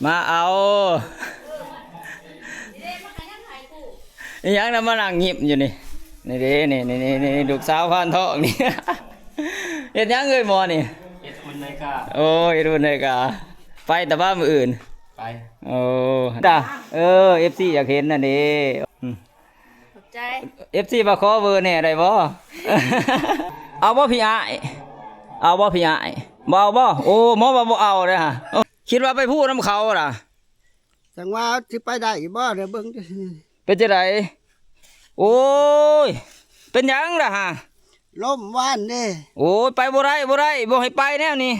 ມາເອົາ ອີ່ຫຍັງນະ ມານັ່ງຍິ້ມຢູ່ນີ້ ນີ້ເດ້ ນີ້ ນີ້ ນີ້ ນີ້ ລູກສາວພານທອງນີ້ ເຮັດຫຍັງເອີຍໝໍນີ້? ເຮັດອຸ່ນນາລິກາ. ໂອ້ ເຮັດອຸ່ນນາລິກາ. ໄປແຕ່ວ່າມື້ອື່ນ? ໄປ. ໂອ້ ດາ ເອີ ເອັຟຊີ ຢາກເຫັນນັ້ນເດ້. ອືມ ຂອບໃຈ. ເອັຟຊີ ມາຂໍເບີແດ່ໄດ້ບໍ່? ເອົາບໍ່ພີ່ອ້າຍ? ເອົາບໍ່ພີ່ອ້າຍ? ບໍ່ເອົາບໍ່? ໂອ້ ໝໍວ່າບໍ່ເອົາເດ້ຫະ. ຄິດວ່າໄປພູນຳເຂົາລະ. ຈັ່ງວ່າຊິໄປໄດ້ບໍ່ ດຽວເບິ່ງ. ເປັນຈັ່ງໃດ? ໂອ້ຍ ເປັນຫຍັງລະຫະ? ລົ້ມວານເດ້. ໂອ້ຍ ໄປບໍ່ໄດ້ ບໍ່ໄດ້ ບໍ່ໃຫ້ໄປແນວນີ້.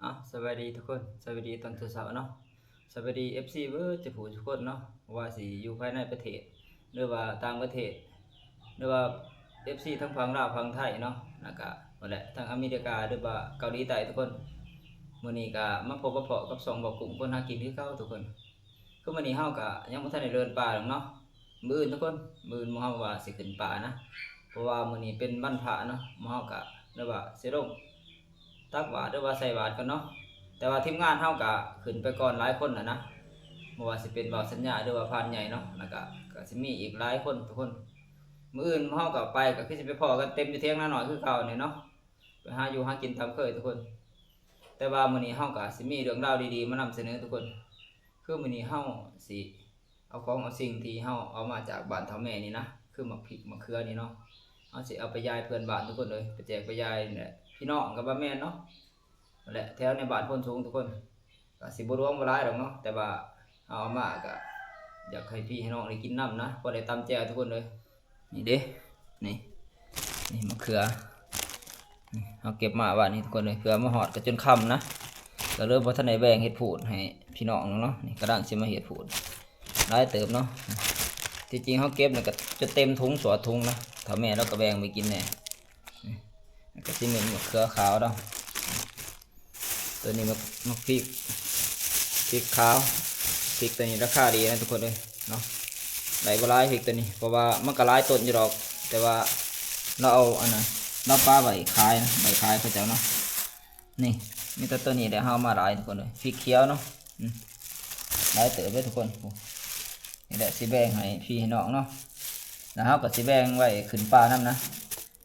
ເອົາ ສະບາຍດີທຸກຄົນ ສະບາຍດີຕອນເຊົ້າໆເນາະ ສະບາຍດີ ເອັຟຊີ ເບິດທຸກຜູ້ທຸກຄົນເນາະ ບໍ່ວ່າຊິຢູ່ພາຍໃນປະເທດ ຫຼືວ່າຕ່າງປະເທດ ຫຼືວ່າ ເອັຟຊີ ທັງຝັ່ງລາວຝັ່ງໄທເນາະ ແລ້ວກະ ນັ້ນແຫຼະ ທັງອາເມລິກາ ຫຼືວ່າເກົາຫຼີໃຕ້ທຸກຄົນ. ມື້ນີ້ກະມາພົບມາພໍ້ກັບຊ່ອງບ່າວກຸ້ງຄົນຫາກິນຄືເກົ່າທຸກຄົນ. ຄືມື້ນີ້ເຮົາກະຍັງບໍ່ທັນໄດ້ເດີນປ່າດອກເນາະ ມື້ອື່ນທຸກຄົນ ມື້ອື່ນໝູ່ເຮົາວ່າຊິຂຶ້ນປ່ານະ ເພາະວ່າມື້ນີ້ເປັນວັນພະເນາະ ໝູ່ເຮົາກະ ຫຼືວ່າຊິລົງຕັກບາດ ຫຼືວ່າໃສ່ບາດກ່ອນເນາະ. ແຕ່ວ່າທີມງານເຮົາກະຂຶ້ນໄປກ່ອນຫຼາຍຄົນແລ້ວນະ ບໍ່ວ່າຊິເປັນບ່າວສັນຍາ ຫຼືວ່າພານໃຫຍ່ເນາະ ແລ້ວກະ ກະຊິມີອີກຫຼາຍຄົນທຸກຄົນ. ມື້ອື່ນໝູ່ເຮົາກະໄປ ກະຄືຊິໄປພໍ້ກັນເຕັມຢູ່ຖຽງນານ້ອຍຄືເກົ່ານີ້ເນາະ ໄປຫາຢູ່ຫາກິນຕາມເຄີຍທຸກຄົນ. ແຕ່ວ່າມື້ນີ້ເຮົາກະຊິມີເລື່ອງລາວດີໆມານຳສະເໜີທຸກຄົນ. ຄືມື້ນີ້ເຮົາຊິເອົາຂອງເອົາສິ່ງທີ່ເຮົາເອົາມາຈາກບ້ານເຖົ້າແມ່ນີ້ນະ ຄືໝາກພິກໝາກເຂືອນີ້ເນາະ ເຮົາຊິເອົາໄປຢາຍເພື່ອນບ້ານທຸກຄົນເອີຍ ໄປແຈກໄປຢາຍແຫຼະ ພີ່ນ້ອງກະບໍ່ແມ່ນເນາະ ແຫຼະ ແຖວໃນບ້ານໂພນສູງທຸກຄົນ. ກະຊິບໍ່ຫຼວງບໍ່ຫຼາຍດອກເນາະ ແຕ່ວ່າເຮົາເອົາມາກະຢາກໃຫ້ພີ່ໃຫ້ນ້ອງໄດ້ກິນນຳນະ ພໍໄດ້ຕຳແຈ່ວທຸກຄົນເອີຍ. ນີ້ເດ້ ນີ້ ນີ້ໝາກເຂືອ ນີ້ເຮົາເກັບມາວານນີ້ທຸກຄົນເອີຍ ເພື່ອມາຮອດກະຈົນຄ່ຳນະ ກະເລີຍບໍ່ທັນໄດ້ແບ່ງເຮັດພູດໃຫ້ພີ່ນ້ອງເນາະ. ນີ້ກຳລັງຊິມາເຮັດພູດ ຫຼາຍເຕີບເນາະ. ທີ່ຈິງເຮົາເກັບນີ້ກະຈົນເຕັມຖົງສອດຖົງນະ ເຖົ້າແມ່ລາວກະແບ່ງໄວ້ກິນແດ່. ນີ້ ແລ້ວກະຊິມີໝາກເຂືອຂາວເນາະ. ໂຕນີ້ໝາກ ໝາກພິກ ພິກຂາວ ພິກໂຕນີ້ລາຄາດີນະທຸກຄົນເອີຍເນາະ. ໄດ້ບໍ່ຫຼາຍພິກໂຕນີ້ ເພາະວ່າມັນກະຫຼາຍຕົ້ນຢູ່ດອກ ແຕ່ວ່າລາວເອົາອັນນັ້ນ ລາວປະໄວ້ຂາຍນະ ໄວ້ຂາຍເຂົາເຈົ້າເນາະ. ນີ້ ມີແຕ່ໂຕນີ້ແຫຼະ ເຮົາເອົາມາຫຼາຍທຸກຄົນເອີຍ ພິກຂຽວເນາະ. ອືມ ຫຼາຍເຕີບເດີທຸກຄົນ. ນີ້ແຫຼະ ຊິແບ່ງໃຫ້ພີ່ໃຫ້ນ້ອງເນາະ ແລ້ວເຮົາກະຊິແບ່ງໄວ້ຂຶ້ນປ່ານຳນະ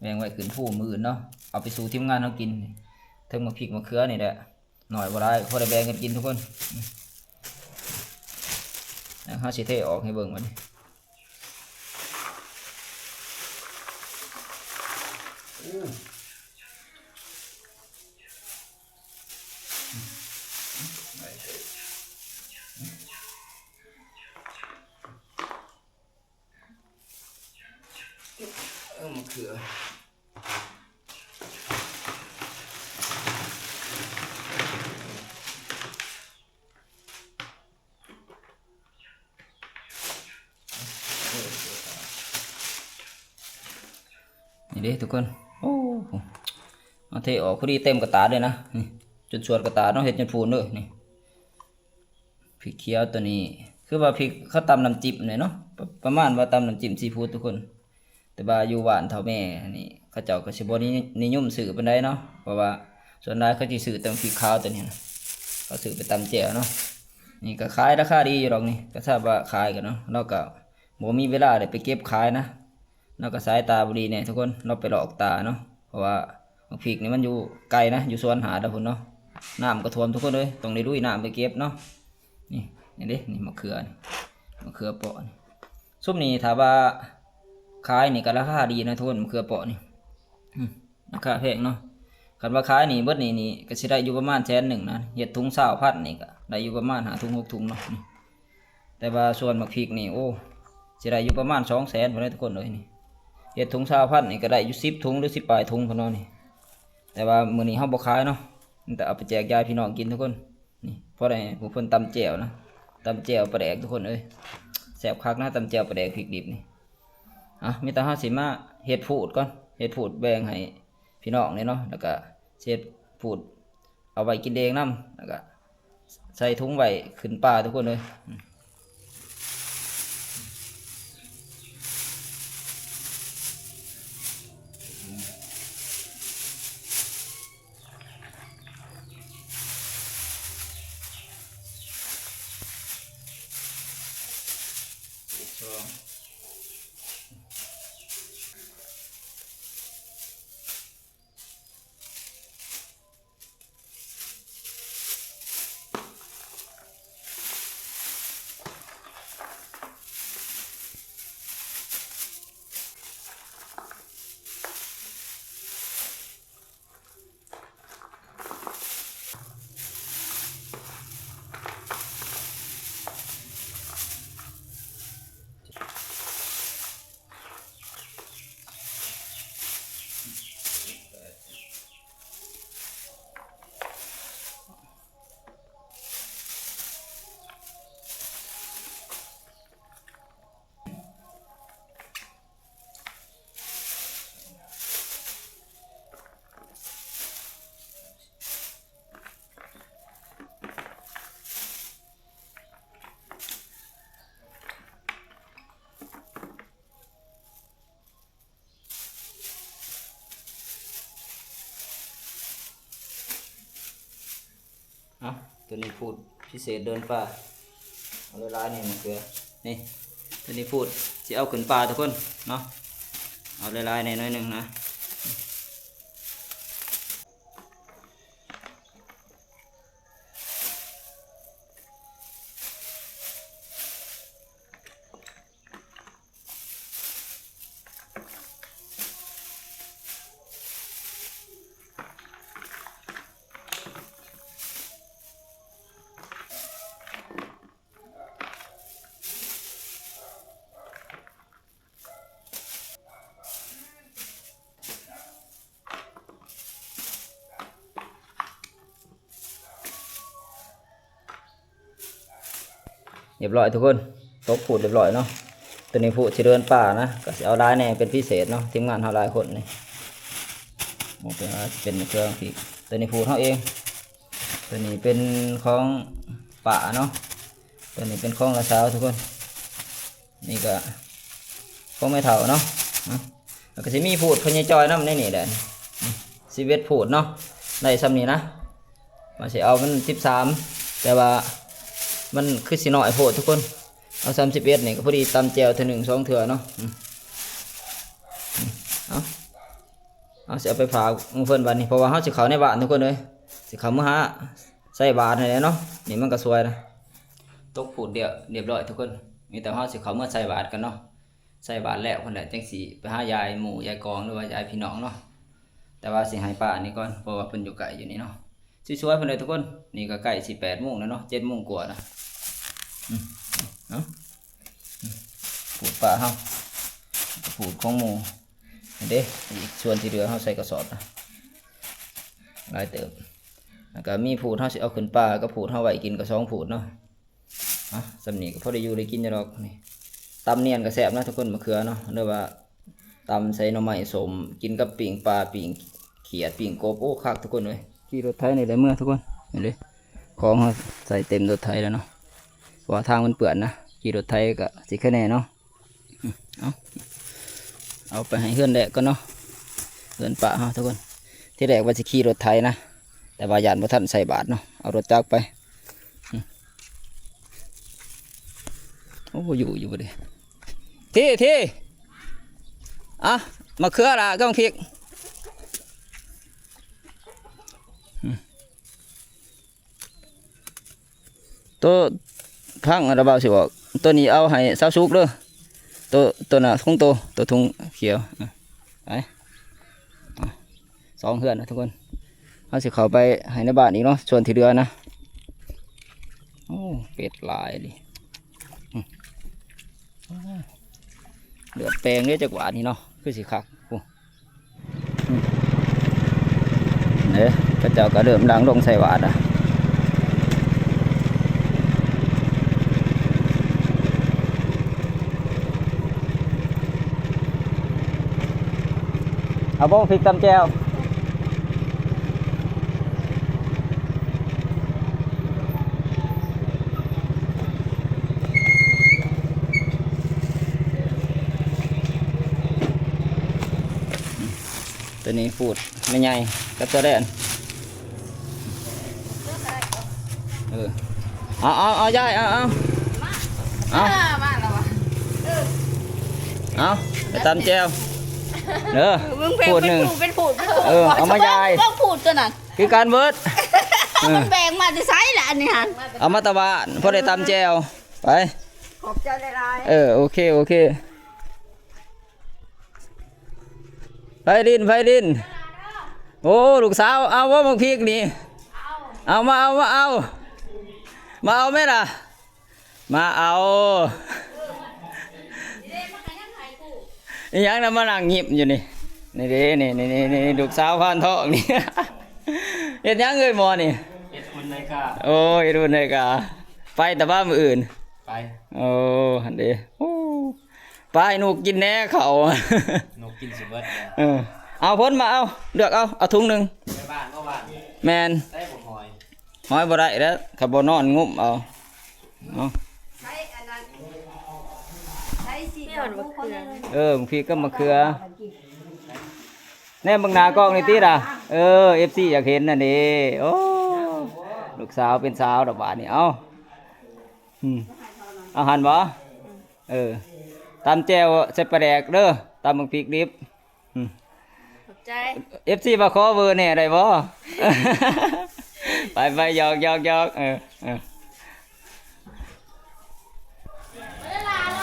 ແບ່ງໄວ້ຂຶ້ນພູມື້ອື່ນເນາະ ເອົາໄປສູ່ທີມງານເຮົາກິນ. ເທິງໝາກພິກໝາກເຂືອນີ້ແຫຼະ ໜ້ອຍບໍ່ຫຼາຍ ພໍໄດ້ແບ່ງກັນກິນທຸກຄົນ. ເຮົາຊິເທອອກໃຫ້ເບິ່ງບັດນີ້. ເອີ ມະເຂືອ ນີ້ເດ້ທຸກຄົນ ໂອ້ ເອົາເທອອກ ພໍດີເຕັມກະຕາເລີຍນະ ນີ້ ຈົນສວນກະຕາເນາະ ເຮັດຈົນຟູນເດີ ນີ້. ພິກຂຽວໂຕນີ້ ຄືວ່າພິກເຂົາຕຳນ້ຳຈິ້ມນີ້ເນາະ ປະ ປະມານວ່າຕຳນ້ຳຈິ້ມຊີຟູດທຸກຄົນ. ແຕ່ວ່າຢູ່ບ້ານເຖົ້າແມ່ນີ້ ເຂົາເຈົ້າກະຊິບໍ່ນິ ນິຍົມຊື້ປານໃດເນາະ ເພາະວ່າສ່ວນຫຼາຍເຂົາຊິຊື້ແຕ່ພິກຂາວໂຕນີ້ນະ ເຂົາຊື້ໄປຕຳແຈ່ວເນາະ. ນີ້ກະຂາຍລາຄາດີຢູ່ດອກນີ້ ກະຊາບວ່າຂາຍກະເນາະ ລາວກະບໍ່ມີເວລາໄດ້ໄປເກັບຂາຍນະ. ລາວກະສາຍຕາບໍ່ດີແດ່ທຸກຄົນ ລາວໄປລອກຕາເນາະ ເພາະວ່າໝາກພິກນີ້ມັນຢູ່ໄກນະ ຢູ່ສວນຫາດລາວພຸ້ນເນາະ. ນ້ຳກະຖ້ວມທຸກຄົນເອີຍ ຕ້ອງໄດ້ລຸຍນ້ຳໄປເກັບເນາະ. ນີ້ ນີ້ເດ້ ນີ້ໝາກເຂືອນີ້ ໝາກເຂືອເປາະນີ້ ຊຸມນີ້ຖ້າວ່າຂາຍນີ້ກະລາຄາດີນະທຸກຄົນ ໝາກເຂືອເປາະນີ້ ອືມ ລາຄາແພງເນາະ. ຄັນວ່າຂາຍນີ້ເບິດນີ້ ນີ້ກະຊິໄດ້ຢູ່ປະມານແສນໜຶ່ງນະ ເຮັດຖົງຊາວພັນນີ້ກະໄດ້ຢູ່ປະມານຫ້າຖົງຫົກຖົງເນາະ. ນີ້ ແຕ່ວ່າສ່ວນໝາກພິກນີ້ ໂອ້ ຊິໄດ້ຢູ່ປະມານສອງແສນພຸ້ນເດີທຸກຄົນເອີຍ. ນີ້ ເຮັດຖົງຊາວພັນນີ້ກະໄດ້ຢູ່ສິບຖົງ ຫຼື ສິບປາຍຖົງພຸ້ນເນາະນີ້. ແຕ່ວ່າມື້ນີ້ເຮົາບໍ່ຂາຍເນາະ ມີແຕ່ເອົາໄປແຈກຢາຍພີ່ນ້ອງກິນທຸກຄົນ. ນີ້ ພໍໄດ້ໝູ່ເພິ່ນຕຳແຈ່ວນະ ຕຳແຈ່ວປາແດກທຸກຄົນເອີຍ ແຊບຄັກນະ ຕຳແຈ່ວປາແດກພິກດິບນີ້. ເອົາ ມີແຕ່ເຮົາຊິມາເຮັດພູດກ່ອນ ເຮັດພູດແບ່ງໃຫ້ ພີ່ນ້ອງນີ້ເນາະ ແລ້ວກະເຮັດພູດເອົາໄວ້ກິນເອງນຳ ແລ້ວກະໃສ່ຖົງໄວ້ຂຶ້ນປ່າທຸກຄົນເອີຍ. ອືມ ນີ້ ເອົາ ໂຕນີ້ພູດພິເສດເດີນປ່າ ເອົາຫຼາຍໆ ນີ້ມະເຂືອ ນີ້ ໂຕນີ້ພູດຊິເອົາຂຶ້ນປ່າທຸກຄົນເນາະ ເອົາຫຼາຍໆ ແດ່ໜ້ອຍໜຶ່ງນະ. ຮຽບຮ້ອຍທຸກຄົນ ຕົກພູດຮຽບຮ້ອຍເນາະ. ໂຕນີ້ພູດຊິເດີນປ່ານະ ກໍຊິເອົາຫຼາຍແດ່ເປັນພິເສດເນາະ ທີມງານເຮົາຫຼາຍຄົນນີ້. ໂອເຄ ເປັນເຄື່ອງທີ່ ໂຕນີ້ພູດເຮົາເອງ ໂຕນີ້ເປັນຂອງປ້າເນາະ ໂຕນີ້ເປັນຂອງຫຼານສາວທຸກຄົນ. ນີ້ກໍຂອງແມ່ເຖົ້າເນາະ ແລ້ວກໍຊິມີພູດພໍ່ໃຫຍ່ຈ່ອຍນຳໃນນີ້ແຫຼະ ສິບເອັດພູດເນາະ ໄດ້ຊ່ຳນີ້ນະ. ວ່າຊິເອົາມັນສິບສາມ ແຕ່ວ່າມັນຄືຊິນ້ອຍໂພດທຸກຄົນ ເອົາຊ່ຳສິບເອັດນີ້ກໍພໍດີຕຳແຈ່ວເທື່ອໜຶ່ງສອງເທື່ອເນາະ. ເອົາ ເອົາ ຊິເອົາໄປຝາກໝູ່ເພິ່ນບັດນີ້ ເພາະວ່າເຮົາຊິເຂົ້າໃນບ້ານທຸກຄົນເອີຍ ຊິເຂົ້າເມືອຫາໃສ່ບາດນີ້ແຫຼະເນາະ. ນີ້ມັນກໍສວຍນະ ຕົກພູດດຽວ ຮຽບຮ້ອຍທຸກຄົນ ມີແຕ່ເຮົາຊິເຂົ້າເມືອໃສ່ບາດກັນເນາະ. ໃສ່ບາດແລ້ວພຸ້ນແຫຼະ ຈັ່ງຊິໄປຫາຍາຍໝູ່ຍາຍກອງ ຫຼືວ່າຍາຍພີ່ນ້ອງເນາະ. ແຕ່ວ່າຊິໃຫ້ປ້ານີ້ກ່ອນ ເພາະວ່າເພິ່ນຢູ່ໃກ້ຢູ່ນີ້ເນາະ. ສວຍໆ ເພິ່ນເດີທຸກຄົນ ນີ້ກໍໃກ້ຊິແປດໂມງແລ້ວເນາະ ເຈັດໂມງກວ່າລະ. ອືມ ເອົາ ອືມ ພູດປ້າເຮົາ ພູດຂອງໝູ່ ນີ້ເດ້ ອີກສ່ວນທີ່ເຫຼືອເຮົາໃສ່ກະສອບນະ ຫຼາຍເຕີບ. ແລ້ວກໍມີພູດເຮົາຊິເອົາຂຶ້ນປ່າ ກັບພູດເຮົາໄວ້ກິນກໍສອງພູດເນາະ. ອ່ະ ຊ່ຳນີ້ກໍພໍໄດ້ຢູ່ໄດ້ກິນຢູ່ດອກນີ້. ຕຳນຽນກໍແຊບນະທຸກຄົນ ມະເຂືອເນາະ ຫຼືວ່າຕຳໃສ່ໜໍ່ໄມ້ສົ້ມ ກິນກັບປີ້ງປາ ປີ້ງຂຽດ ປີ້ງກົບ ໂອ້ ຄັກທຸກຄົນເອີຍ. ຂີ່ລົດໄຖນີ້ແຫຼະເມືອທຸກຄົນ ນີ້ເດ້ ຂອງເຮົາໃສ່ເຕັມລົດໄຖແລ້ວເນາະ ເພາະວ່າທາງມັນເປື້ອນນະ ຂີ່ລົດໄຖກໍຊິໄຄແນ່ເນາະ. ເອົາ ເອົາໄປໃຫ້ເຮືອນແລກກ່ອນເນາະ ເຮືອນປ້າເຮົາທຸກຄົນ. ທີແລກວ່າຊິຂີ່ລົດໄຖນະ ແຕ່ວ່າຢ້ານບໍ່ທັນໃສ່ບາດເນາະ ເອົາລົດຈັກໄປ. ໂອ້ ຢູ່ ຢູ່ບໍ່ເດ້ ທີ່ ທີ່ ອ່ະ ມະເຂືອລະ ກອງພິກ. ໂຕພັງລະບ່າວຊິບອກ ໂຕນີ້ເອົາໃຫ້ສາວສຸກເດີ ໂຕ ໂຕນັ້ນຂອງໂຕ ໂຕຖົງຂຽວ ໄປ ສອງເຮືອນນະທຸກຄົນ. ເຮົາຊິເຂົ້າໄປໃຫ້ໃນບ້ານອີກເນາະ ສ່ວນທີ່ເຫຼືອນະ. ໂອ້ ເປັດຫຼາຍອີ່ຫຼີ ເລືອດແປງເດ້ ຈັກບາດນີ້ເນາະ ຄືຊິຄັກ. ໂອ້ ເດ້ ເຂົາເຈົ້າກໍເລີ່ມລ້າງລົງໃສ່ບາດລະ. ເອົາບໍ່ ພິກຕຳແຈ່ວ. ໂຕນີ້ພູດແມ່ໃຫຍ່ກັບຕົວແດນ ເອີ ເອົາ ເອົາ ເອົາ ຍາຍ ເອົາ ເອົາ ເອົາ ເອີ ມາແລ້ວຫວາ ເອີ ເອົາ ໄປຕຳແຈ່ວເດີ ມຶງເປັນ ພູດໜຶ່ງ ເປັນພູດ ເປັນພູດ ເອີ ເອົາມາຢາຍ ເບິ່ງພູດຕົວນັ້ນ ຄືກັນເບິດ ເອີ ມັນແບ່ງມາແຕ່ໃສລະອັນນີ້ຫັ້ນ ເອົາມາແຕ່ບ້ານ ພໍໄດ້ຕຳແຈ່ວ ໄປ ຂອບໃຈຫຼາຍໆ ເອີ ໂອເຄ ໂອເຄ. ໄພລິນ ໄພລິນ ໂອ້ ລູກສາວ ເອົາບໍ່ໝາກພິກນີ້ ເອົາ ມາເອົາ ມາເອົາ ມາເອົາແມ່ລະ ມາເອົາ ອີຫຍັງນະ ມານັ່ງຍິ້ມຢູ່ນີ້ ນີ້ເດ້ ນີ້ ນີ້ ນີ້ ນີ້ ລູກສາວພານທອງນີ້ ເຮັດຫຍັງເອີຍໝໍນີ້ ເຮັດອຸ່ນນາຍກາ ໂອ້ ເຮັດອຸ່ນນາຍກາ ໄປແຕ່ວ່າມື້ອື່ນ ໄປ ໂອ້ ຫັ້ນເດ້ ໂອ້ ໄປ ນົກກິນແດ່ເຂົ້າ ນົກກິນຊິເບິດແລ້ວ ເອີ ເອົາ ພົ້ນມາເອົາ ເລືອກເອົາ ເອົາຖົງໜຶ່ງ ໄປບ້ານບໍ່ບ້ານ ແມ່ນ ໄດ້ບໍ່ຫອຍ ຫອຍບໍ່ໄດ້ແລ້ວ ຄັນບໍ່ນອນງຸ້ມເອົາ ເອົາ ໃຊ້ອັນນັ້ນ ໃຊ້ສີດຽວ ເອີ ບັກພີກກັບມະເຂືອ ແນມເບິ່ງໜ້າກ້ອງນີ້ຕິລະ ເອີ ເອັຟຊີ ຢາກເຫັນນັ້ນເດ້ ໂອ້ ລູກສາວເປັນສາວແລ້ວບາດນີ້ ເອົ້າ ອືມ ເອົາຫັ້ນບໍ່? ເອີ ຕຳແຈ່ວໃສ່ປາແດກເດີ ຕຳບັກພິກດິບ ອືມ ຂອບໃຈ ເອັຟຊີ ວ່າຂໍເບີແດ່ໄດ້ບໍ່? ໄປໆ ຫຍອກໆໆ ເອີ ເອີ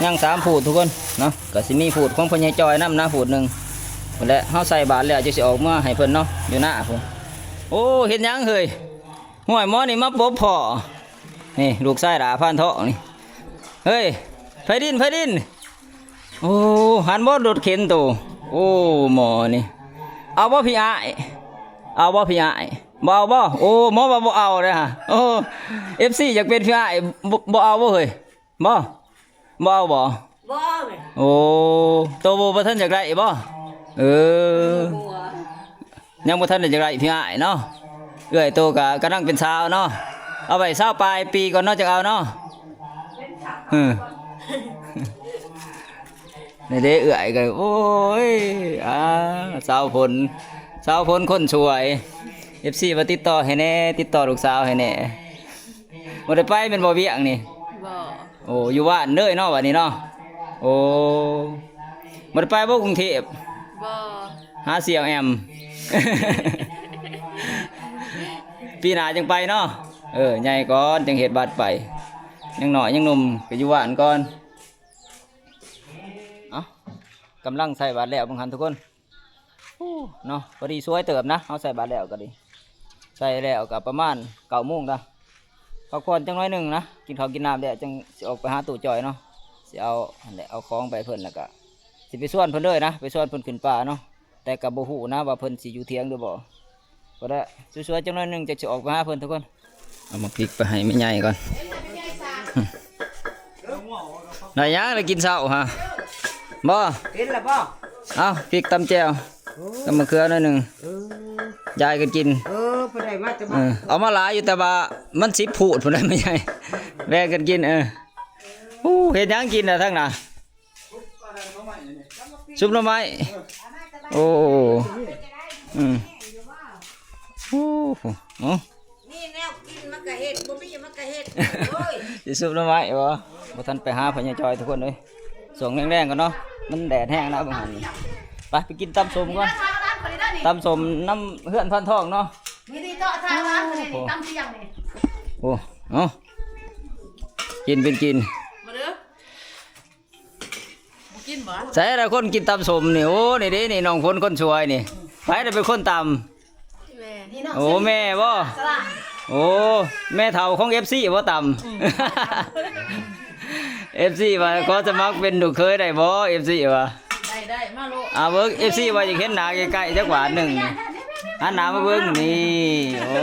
ຍັງສາມພູດທຸກຄົນເນາະ ກໍຊິມີພູດຂອງພໍ່ໃຫຍ່ຈ່ອຍນຳນະ ພູດໜຶ່ງພຸ້ນແຫຼະ ເຮົາໃສ່ບາດແລ້ວ ຈັ່ງຊິອອກເມືອໃຫ້ເພິ່ນເນາະ ຢູ່ນາພຸ້ນ. ໂອ້ ເຮັດຫຍັງເຮີ້ຍ? ຫ້ວຍ ໝໍນີ້ມາປົບພໍ່ ນີ້ລູກຊາຍຫຼ້າພານທອງນີ້ ເຮີ້ຍ ໃຜດິນ ໃຜດິນ? ໂອ້ ຫັ້ນບໍ່ລົດເຂັນໂຕ ໂອ້ ໝໍນີ້ ເອົາບໍ່ພີ່ອ້າຍ? ເອົາບໍ່ພີ່ອ້າຍ? ບໍ່ເອົາບໍ່? ໂອ້ ໝໍວ່າບໍ່ເອົາເດ້ຫະ ໂອ້ ເອັຟຊີ ຢາກເປັນພີ່ອ້າຍ ບໍ່ ບໍ່ເອົາບໍ່ເຮີ້ຍ? ບໍ່ ບໍ່ເອົາບໍ່? ບໍ່ເວີຍ ໂອ້ ໂຕບໍ່ ບໍ່ທັນຢາກໄດ້ບໍ່? ເອີ ບໍ່ ຍັງບໍ່ທັນໄດ້ຢາກໄດ້ພີ່ອ້າຍເນາະ ເອື້ອຍໂຕກໍກຳລັງເປັນສາວເນາະ ເອົາໄວ້ຊາວປາຍປີກ່ອນເນາະ ຈັ່ງເອົາເນາະ ເອີ ນີ້ເດ້ ເອື້ອຍກໍ ໂອ້ຍ ອ່າ ສາວຝົນ ສາວຝົນຄົນສວຍ ເອັຟຊີ ວ່າຕິດຕໍ່ໃຫ້ແດ່ ຕິດຕໍ່ລູກສາວໃຫ້ແດ່. ບໍ່ໄດ້ໄປແມ່ນບໍ່ ວຽກນີ້? ບໍ່ ໂອ້ ຢູ່ບ້ານເລີຍເນາະ ບັດນີ້ເນາະ ໂອ້ ບໍ່ໄດ້ໄປບໍ່ກຸງເທບ? ບໍ່ ຫາສ່ຽວແອມ ປີໜ້າຈັ່ງໄປເນາະ ເອີ ໃຫຍ່ກ່ອນຈັ່ງເຮັດບັດໄປ ຍັງນ້ອຍຍັງໜຸ່ມກໍຢູ່ບ້ານກ່ອນ. ເອົ້າ ກຳລັງໃສ່ບາດແລ້ວເບິ່ງຫັ້ນທຸກຄົນ. ໂອ້ ເນາະ ພໍດີສວຍເຕີບນະ ເຮົາໃສ່ບາດແລ້ວກໍດີ ໃສ່ແລ້ວກໍປະມານເກົ້າໂມງລະ ພັກຜ່ອນຈັກໜ້ອຍໜຶ່ງນະ ກິນເຂົ້າກິນນ້ຳແລ້ວ ຈັ່ງຊິອອກໄປຫາຕູ້ຈ່ອຍເນາະ ຊິເອົາຫັ້ນແຫຼະ ເອົາຂອງໄປເພິ່ນ ແລ້ວກໍຊິໄປຊວນເພິ່ນເລີຍນະ ໄປຊວນເພິ່ນຂຶ້ນປ່າເນາະ ແຕ່ກໍບໍ່ຮູ້ນະວ່າເພິ່ນຊິຢູ່ຖຽງຫຼືບໍ່ ກໍໄດ້ສວຍໆຈັກໜ້ອຍໜຶ່ງ ຈັ່ງຊິອອກໄປຫາເພິ່ນທຸກຄົນ. ເອົາໝາກພິກໄປໃຫ້ແມ່ໃຫຍ່ກ່ອນ. ໄດ້ຫຍັງລະກິນເຊົ້າຫະ? ບໍ່ ເຫັນລະບໍ່? ເອົາ ພິກຕຳແຈ່ວ ໂອ້ ກັບມະເຂືອໜ້ອຍໜຶ່ງ ເອີ ຢາຍກັນກິນ ເອີ ເພິ່ນໄດ້ມາແຕ່ ເອີ ເອົາມາຫຼາຍຢູ່ ແຕ່ວ່າມັນສິບພູດພຸ້ນນະແມ່ໃຫຍ່ ແບ່ງກັນກິນ ເອີ. ໂອ້ ເຮັດຫຍັງກິນນະທາງໜ້າ? ຊຸບໜໍ່ໄມ້ ໂອ້ ອືມ ໂອ້ ເອົ້າ ມີແນວກິນມັນກະເຮັດ ບໍ່ມີມັນກະເຮັດ ໂອ້ຍ ຊິຊຸບໜໍ່ໄມ້ບໍ່? ບໍ່ທັນໄປຫາພໍ່ໃຫຍ່ຈ່ອຍທຸກຄົນເອີຍ ຊ່ວງແລງໆກ່ອນເນາະ ມັນແດດແຮງນະ ເບິ່ງຫັ້ນ ໄປ ໄປກິນຕຳສົ້ມກ່ອນ ຕຳສົ້ມນຳເຮືອນພານທອງເນາະ ມີທີ່ເຈາະທາງຮ້ານ ໂອ້ ຕຳສ່ຽງນີ້ ໂອ້ ເອົ້າ ກິນເປັນກິນ ມາເດີ. ບໍ່ກິນບໍ່? ໃສລະຄົນກິນຕຳສົ້ມນີ້? ໂອ້ ນີ້ເດ້ ນີ້ນ້ອງຝົນຄົນສວຍນີ້ ໃຜລະເປັນຄົນຕຳ? ແມ່ ໂອ້ ແມ່ບໍ່? ໂອ້ ແມ່ເຖົ້າຂອງເອັຟຊີບໍ່ຕຳ? ອືມ ເອັຟຊີວ່າຂໍສະໝັກເປັນລູກເຂີຍໄດ້ບໍ່? ເອັຟຊີວ່າ ໄດ້ໆ ມາໂລດ ອ່າ ເບິ່ງ ເອັຟຊີວ່າຢາກເຫັນໜ້າໃກ້ໆຈັກບາດໜຶ່ງ ຫັນໜ້າມາເບິ່ງນີ້ ໂອ້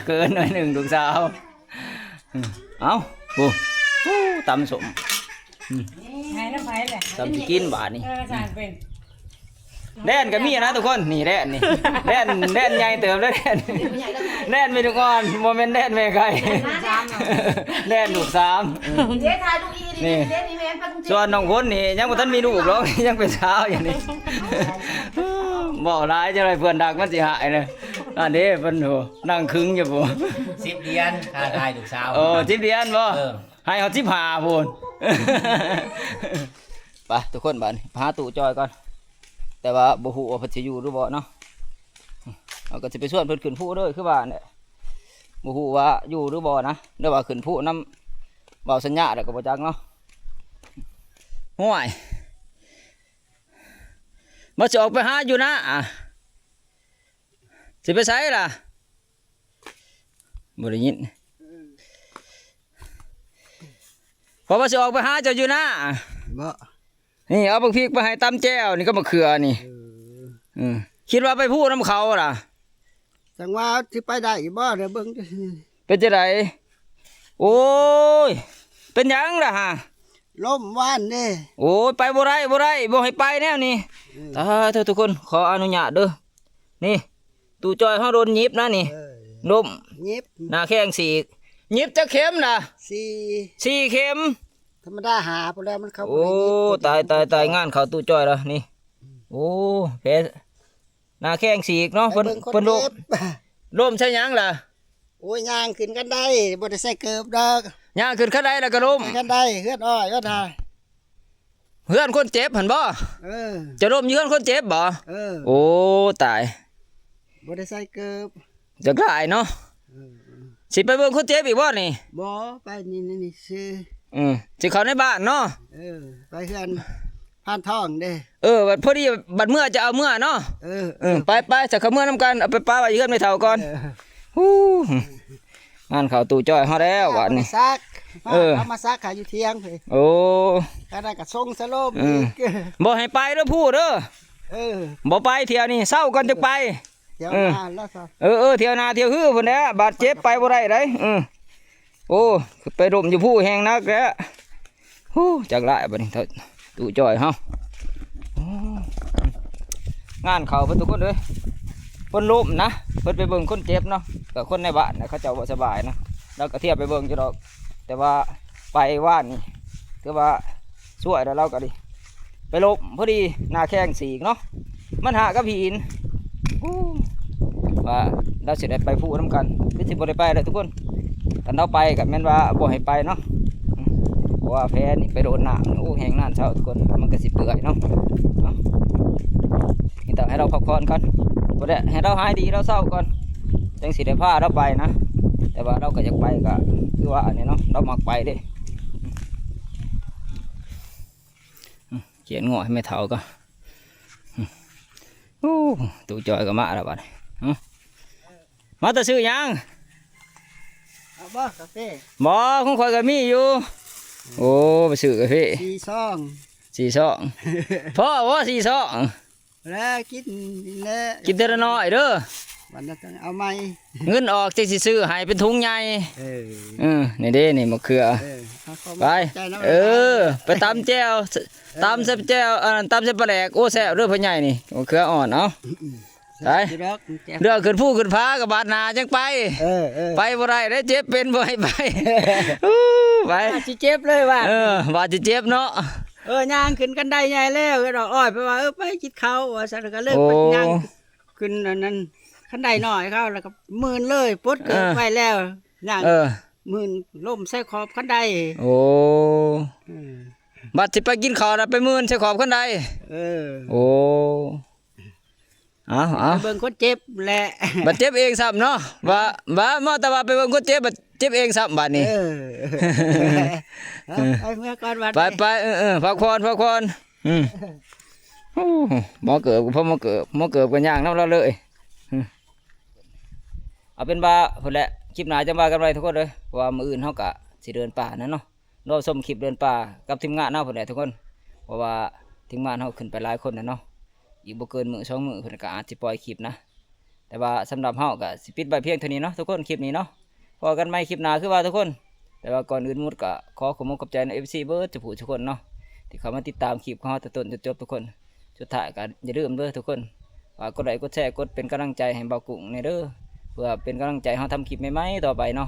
ເຂີນໜ້ອຍໜຶ່ງລູກສາວ. ເອົ້າ ໂອ້ ຕຳສົ້ມ ອືມ ໃຫ້ນຳໃຜແຫຼະ ຕຳຊິກິນບາດນີ້ ເອີ ສ້າງເປັນ ແດນກໍມີນະທຸກຄົນ ນີ້ແດນນີ້ ແດນ ແດນໃຫຍ່ເຕີບເດ້ ແດນ ແດນມີທຸກຄົນ ບໍ່ແມ່ນແດນແມ່ໄກ່ ແດນລູກສາມ ເດ້ ຖ່າຍລູກອີ່ນີ້ ນີ້ ເດ້ ນີ້ແມ່ນ ສ່ວນນ້ອງຝົນນີ້ຍັງບໍ່ທັນມີລູກດອກ ຍັງເປັນສາວຢູ່ນີ້ ເວົ້າຫຼາຍຈັກໜ້ອຍເພື່ອນດັກມັນຊິຫາຍເນາະ ອັນນີ້ເພິ່ນ ໂອ້ ນັ່ງຄຶງຢູ່ພຸ້ນ ສິບຫຼຽນ ຄ່າຖ່າຍລູກສາວ ໂອ້ ສິບຫຼຽນບໍ່? ເອີ ໃຫ້ເຮົາສິບຫ້າພຸ້ນ ໄປທຸກຄົນບາດນີ້ ໄປຫາຕູ້ຈ່ອຍກ່ອນ ແຕ່ວ່າບໍ່ຮູ້ວ່າເພິ່ນຊິຢູ່ຫຼືບໍ່ເນາະ ເຮົາກໍຊິໄປຊວນເພິ່ນຂຶ້ນພູເດີ ຄືວ່າແຫຼະ ບໍ່ຮູ້ວ່າຢູ່ຫຼືບໍ່ນະ ຫຼືວ່າຂຶ້ນພູນຳບ່າວສັນຍາແລ້ວກໍບໍ່ຈັກເນາະ ຫ້ວຍ ມາຊິອອກໄປຫາຢູ່ນາ ຊິໄປໃສລະ? ບໍ່ໄດ້ຍິນ ເພາະວ່າຊິອອກໄປຫາເຈົ້າຢູ່ນາ ບໍ່ ນີ້ເອົາບັກພິກມາໃຫ້ຕຳແຈ່ວນີ້ກັບມະເຂືອນີ້ ເອີ ເອີ ຄິດວ່າໄປພູນຳເຂົາລະ ຈັ່ງວ່າຊິໄປໄດ້ບໍ່ ດຽວເບິ່ງ ເປັນຈັ່ງໃດ? ໂອ້ຍ ເປັນຫຍັງລະຫະ? ລົ້ມວານເດ້ ໂອ້ຍ ໄປບໍ່ໄດ້ ບໍ່ໄດ້ ບໍ່ໃຫ້ໄປແນວນີ້ ເອີ ຕາຍເຖິດ ທຸກຄົນ ຂໍອະນຸຍາດເດີ ນີ້ ຕູ້ຈ່ອຍເຮົາໂດນຫຍິບນະນີ້ ເອີ ລົ້ມ ຫຍິບ ໜ້າແຂ້ງສີກ ຫຍິບຈັກເຂັມລະ? ສີ່ ສີ່ເຂັມ ທຳມະດາຫ້າພຸ້ນແຫຼະ ມັນເຂົ້າ ໂອ້ ຕາຍ ຕາຍ ຕາຍ ງານເຂົ້າຕູ້ຈ່ອຍລະນີ້ ໂອ້ ແຜ ໜ້າແຂ້ງສີກເນາະ ເພິ່ນ ເພິ່ນລົ້ມ ລົ້ມໃສ່ຫຍັງລະ? ໂອ້ຍ ຍ່າງຂຶ້ນຄັນໄດ ບໍ່ໄດ້ໃສ່ເກີບດອກ. ຍ່າງຂຶ້ນຄັນໄດແລ້ວກໍລົ້ມ. ຂຶ້ນຄັນໄດ ເຮືອນອ້ອຍວ່າທ່າ ເຮືອນຄົນເຈັບຫັ້ນບໍ່? ເອີ ເຈົ້າລົ້ມຢູ່ເຮືອນຄົນເຈັບບໍ່? ເອີ ໂອ້ ຕາຍ ບໍ່ໄດ້ໃສ່ເກີບ. ຈັກຫຼາຍເນາະ. ເອີ ເອີ ຊິໄປເບິ່ງຄົນເຈັບອີກບໍ່ນີ້? ບໍ່ ໄປນີ້ ນີ້ ນີ້ຊື່. ອືມ ຊິເຂົ້າໃນບ້ານເນາະ. ເອີ ໄປເຮືອນພານທອງເດ້. ເອີ ບັດພໍດີ ບັດເມື່ອຈະເອົາເມືອເນາະ. ເອີ ເອີ ເອີ ໄປ ໄປ ຈະເຂົ້າເມືອນຳກັນ ເອົາໄປປະໄວ້ເຮືອນແມ່ເຖົ້າກ່ອນ. ເອີ ຫູ ງານເຂົ້າຕູ້ຈ້ອຍເຮົາແລ້ວບາດນີ້. ເອົາໄປຊັກ ເອີ ເອົາມາຊັກໃຫ້ຢູ່ທຽງເພິ່ນ. ໂອ້ ກະໄດ້ກະຊົງສະໂລມ ເອີ ອີກ. ບໍ່ໃຫ້ໄປເດີຜູ້ເດີ. ເອີ ບໍ່ໄປທ່ຽວນີ້ ເຊົາກ່ອນຈຶ່ງໄປ. ທ່ຽວ ເອີ ໜ້າແລ້ວຊະ. ເອີ ເອີ ທ່ຽວໜ້າທ່ຽວຮືພຸ້ນແຫຼະ ບາດເຈັບໄປບໍ່ໄດ້ໃດ. ເອີ ໂອ້ ໄປລົ້ມຢູ່ພູແຮງໜັກແລ້ວ. ຫູ ຈັກຫຼາຍບາດນີ້ ຕູ້ຈ້ອຍເຮົາ. ໂອ້ ງານເຂົ້າເພິ່ນທຸກຄົນເອີຍ. ເພິ່ນລົ້ມນະ ເພິ່ນໄປເບິ່ງຄົນເຈັບເນາະ. ກໍຄົນໃນບ້ານນະ ເຂົາເຈົ້າບໍ່ສະບາຍນະ. ລາວກໍທຽວໄປເບິ່ງຢູ່ດອກ ແຕ່ວ່າໄປວານນີ້ ຖືວ່າຊ່ວຍແລ້ວ ລາວກໍດີ ໄປລົ້ມພໍດີ ໜ້າແຂ້ງສີກເນາະ ມັນຫາກັບຫີນ. ໂອ້ ວ່າລາວຊິໄດ້ໄປພູນຳກັນ ຄືຊິບໍ່ໄດ້ໄປແລ້ວທຸກຄົນ. ຄັນລາວໄປກໍແມ່ນວ່າບໍ່ໃຫ້ໄປເນາະ ເພາະວ່າແຜນີ້ໄປໂດນນ້ຳ ໂອ້ ແຮງນານເຊົາທຸກຄົນ ມັນກໍຊິເປື່ອຍເນາະ. ເອົາ ມີແຕ່ໃຫ້ລາວພັກຜ່ອນກ່ອນ ບໍ່ໄດ້ ໃຫ້ລາວຫາຍດີລາວເຊົາກ່ອນ ຈັ່ງຊິໄດ້ພາລາວໄປນະ. ແຕ່ວ່າລາວກໍຢາກໄປ ກໍຄືວ່າອັນນີ້ເນາະ ລາວມັກໄປເດ້. ຂຽນງໍໃຫ້ແມ່ເຖົ້າກ່ອນ. ໂອ້ ຕູ້ຈ້ອຍກໍມາແລ້ວບາດນີ້. ຫຶ ມາແຕ່ຊື້ຫຍັງ? ເອົາບໍ່ກາເຟ? ບໍ່ ຂອງຂ້ອຍກໍມີຢູ່. ໂອ້ ໄປຊື້ກາເຟ ສີ່ຊອງ ສີ່ຊອງ. ພໍບໍ່ສີ່ຊອງ? ແລ້ວກິນແລ້ວ ກິນເທື່ອລະໜ້ອຍເດີ ບັດນັ້ນຈັ່ງເອົາໃໝ່. ເງິນອອກຈັ່ງຊິຊື້ໃຫ້ເປັນຖົງໃຫຍ່. ເອີ ເອີ ນີ້ເດ້ ນີ້ມະເຂືອ. ເອີ ໄປ ເອີ ໄປຕຳແຈ່ວ ເອີ ຕຳໃສ່ແຈ່ວ ອັນນັ້ນ ຕຳໃສ່ປາແດກ. ໂອ້ ແຊບເດີພໍ່ໃຫຍ່ນີ້ ມະເຂືອອ່ອນ. ເອົາ ໄປ ເລື່ອງຂຶ້ນພູຂຶ້ນຜາກໍບາດໜ້າຈັ່ງໄປ. ເອີ ເອີ ໄປບໍ່ໄດ້ເດ້ ເຈັບເປັນບໍ່ໃຫ້ໄປ. ອູ້ ໄປ ວ່າຊິເຈັບເລີຍວ່າ. ເອີ ວ່າຊິເຈັບເນາະ. ເອີ ຍ່າງຂຶ້ນຄັນໄດໃຫຍ່ແລ້ວ ເອີ້ນອ້ອຍໄປວ່າ ເອີ ໄປກິນເຂົ້າວ່າຊັ້ນ ກໍເລີຍ ໂອ້ ໄປຍ່າງຂຶ້ນອັນນັ້ນ ຄັນໄດນ້ອຍເຂົາ ແລ້ວກໍມື່ນເລີຍ ປົດເກີບ ເອີ ໄວ້ແລ້ວ ຍ່າງ ເອີ ມື່ນລົ້ມໃສ່ຂອບຄັນໄດ. ໂອ້ ເອີ ບັດຊິໄປກິນເຂົ້ານະ ໄປມື່ນໃສ່ຂອບຄັນໄດ. ເອີ ໂອ້ ເອົາ ເອົາ ໄປເບິ່ງຄົນເຈັບແຫຼະ ບັດເຈັບເອງຊ້ຳເນາະ. ວ່າ ວ່າ ມາແຕ່ວ່າໄປເບິ່ງຄົນເຈັບ ບັດເຈັບເອງຊ້ຳບາດນີ້. ເອີ ເອີ ໄປເມືອກ່ອນບັດ ໄປ ໄປ ເອີ ເອີ ພັກຜ່ອນ ພັກຜ່ອນ. ອືມ ໂອ້ ໝໍເກີບກໍພໍໝໍເກີບ ໝໍເກີບກໍຍ່າງນຳລາວເລີຍ. ອືມ ເອົາເປັນວ່າພຸ້ນແຫຼະ ຄລິບໜ້າຈັ່ງວ່າກັນໃໝ່ທຸກຄົນເດີ ເພາະວ່າມື້ອື່ນເຮົາກໍຊິເດີນປ່ານັ້ນເນາະ. ລໍຊົມຄລິບເດີນປ່າກັບທີມງານເຮົາພຸ້ນແຫຼະທຸກຄົນ ເພາະວ່າທີມງານເຮົາຂຶ້ນໄປຫຼາຍຄົນແລ້ວເນາະ. ອີກບໍ່ເກີນມື້ສອງມື້ເພິ່ນກໍອາດຊິປ່ອຍຄລິບນະ. ແຕ່ວ່າສຳລັບເຮົາກໍຊິປິດໄວ້ພຽງເທົ່ານີ້ເນາະທຸກຄົນ ຄລິບນີ້ເນາະ. ພໍ້ກັນໃໝ່ຄລິບໜ້າຄືວ່າທຸກຄົນ. ແຕ່ວ່າກ່ອນອື່ນໝົດກໍຂໍຂອບອົກຂອບໃຈນຳເອັຟຊີເບິດທຸກຜູ້ທຸກຄົນເນາະ ທີ່ເຂົ້າມາຕິດຕາມຄລິບຂອງເຮົາແຕ່ຕົ້ນຈົນຈົບທຸກຄົນ. ສຸດທ້າຍກໍຢ່າລືມເດີທຸກຄົນ ຝາກກົດໄລກົດແຊ ກົດເປັນກຳລັງໃຈໃຫ້ບ່າວກຸ້ງແດ່ເດີ ເພື່ອເປັນກຳລັງໃຈເຮົາທຳຄລິບໃໝ່ໆຕໍ່ໄປເນາະ.